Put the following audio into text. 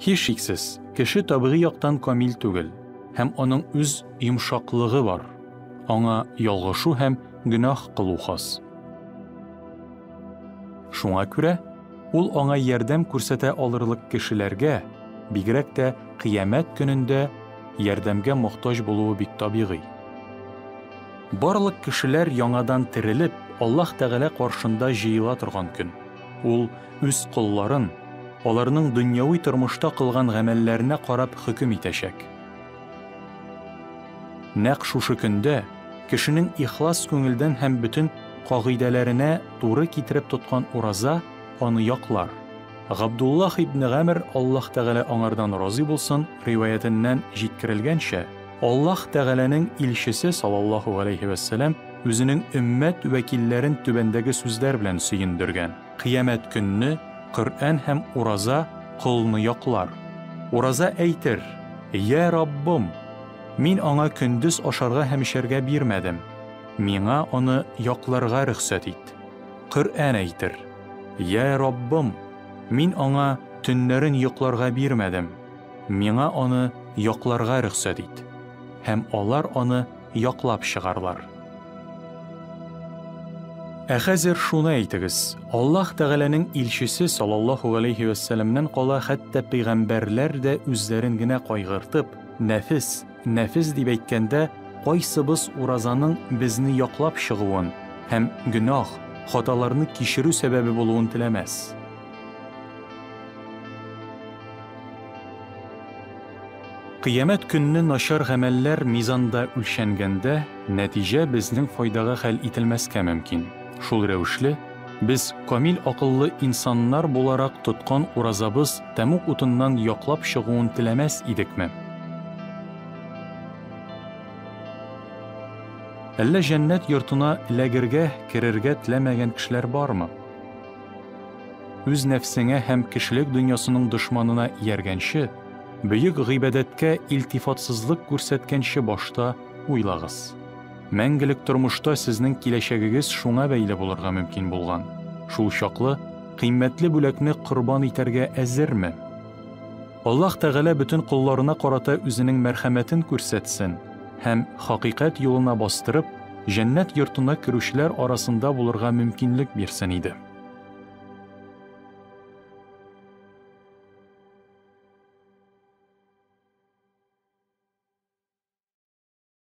Һичшиксез, кеше табигый яктан камил түгел һәм аның үз йомшаклыгы бар, аңа ялгышу һәм гөнаһ кылу хас. Шуңа күрә ул аңа ярдәм күрсәтә алырлык кешеләргә, бигрәк тә Кыямәт көнендә, ярдәмгә мохтаҗ булуы бик табигый. Барлык кешеләр яңадан терелеп, Аллаһ Тәгалә каршында җыела торган көн. Ул үз колларын, аларның дөньяви тормышта кылган гамәлләренә карап хөкем итәчәк. Нәкъ шушы көндә кешенең ихлас күңелдән һәм бөтен кагыйдәләренә туры китереп тоткан ураза аны яклар. Габдуллаһ ибне Гамр, Аллаһ Тәгалә аңардан разый булсын, риваятеннән җиткерелгәнчә, Аллаһ Тәгаләнең илчесе саллаллаһу галәйһи вәссәлам үзенең өммәт вәкилләрен түбәндәге сүзләр белән сөендергән, Кыямәт көнне Коръән һәм ураза колны яклар. Ураза әйтер, Йә Раббым! Мин аңа көндез ашарга һәм эчәргә бирмәдем, миңа аны якларга рөхсәт ит. Коръән әйтер, Йә Раббым! Мин аңа төннәрен йокларга бирмәдем, миңа аны якларга рөхсәт ит. Һәм алар аны яклап чыгарлар. Ә хәзер шуны әйтегез, Аллаһ Тәгаләнең илчесе саллаллаһу галәйһи вәссәламнән кала хәтта пәйгамбәрләр дә үзләрен генә кайгыртып, нәфес, нәфес дип әйткәндә, кайсыбыз уразаның безне яклап чыгуын һәм гөнаһ, хаталарны кичерү сәбәбе булуын теләмәс? Кыямәт көнне начар гамәлләр мизанда үлчәнгәндә, нәтиҗә безнең файдага хәл ителмәскә мөмкин. Шул рәвешле, без камил акыллы инсаннар буларак тоткан уразабыз тәмуг утыннан яклап чыгуын теләмәс идекме? Әллә җәннәт йортына эләгергә, керергә теләмәгән кешеләр бармы? Үз нәфсеңә һәм кешелек дөньясының дошманына ияргәнче, бөек гыйбадәткә илтифатсызлык күрсәткәнче башта уйлагыз. Мәңгелек тормышта сезнең киләчәгегез шуңа бәйле булырга мөмкин булган. Шул чаклы кыйммәтле бүләкне корбан итәргә әзерме? Аллаһ Тәгалә бөтен колларына карата үзенең мәрхәмәтен күрсәтсен һәм хакыйкать юлына бастырып, җәннәт йортына керүчеләр арасында булырга мөмкинлек бирсен иде.